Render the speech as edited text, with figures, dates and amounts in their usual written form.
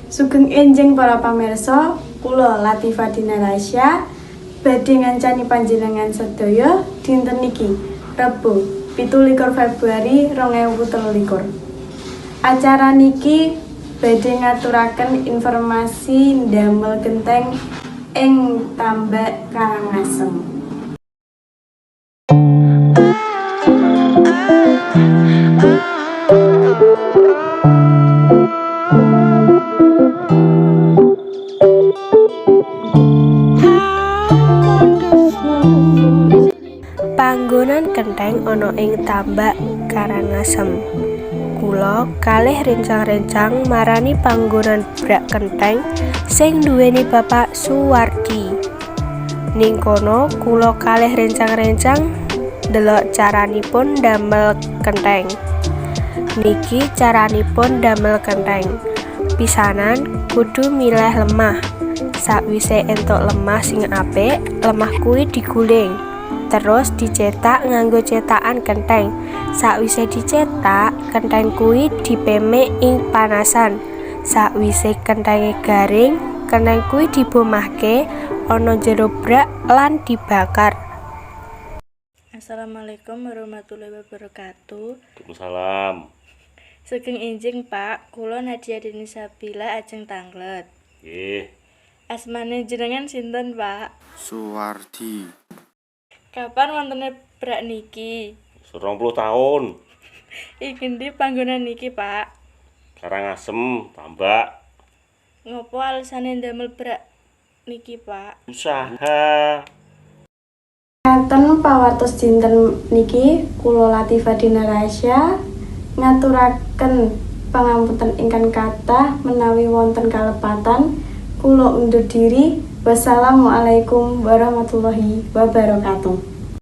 Sugeng enjing para pamirsa, kula Latifa Dinarasya badhe ngancani panjenengan sedaya dinten niki, Rebo, 27 Februari 2023. Acara niki badhe ngaturaken informasi ndamel genteng ing Tambak Karangasem. Panggonan kentheng ana ing Tambak Karangasem. Kula kalih rencang-rencang marani panggonan brak kentheng sing nduweni Bapak Suwardi. Ning kono kula kalih rencang-rencang ndelok caranipun ndamel kentheng. Niki caranipun ndamel kentheng. Pisanan kudu milih lemah. Sakwise entuk lemah sing apik, lemah kuwi diguling. Terus dicetak nganggo cetakan kentheng. Sakwise dicetak, kentheng kuwi dipemek ing panasan. Sakwise kenthenge garing, kentheng kuwi dibomahke ana jero brak lan dibakar. Assalamualaikum warahmatullahi wabarakatuh. Waalaikumsalam. Sugeng enjing, Pak. Kula Nadia Dini Sabila ajeng tanglet. Nggih. Asmane jenengan sinten, Pak? Suwardi. Kapan wontene brak niki? 20 tahun. Ing ngendi panggonan niki, Pak? Karangasem, Tambak. Ngopo alesane ndamel brak niki, Pak? Usaha. Ngaten pawartos dinten niki, kula Latifa Dinarasya ngaturaken pangapunten ingkang kathah menawi wonten kalepatan. Kula undur diri. Wassalamualaikum warahmatullahi wabarakatuh.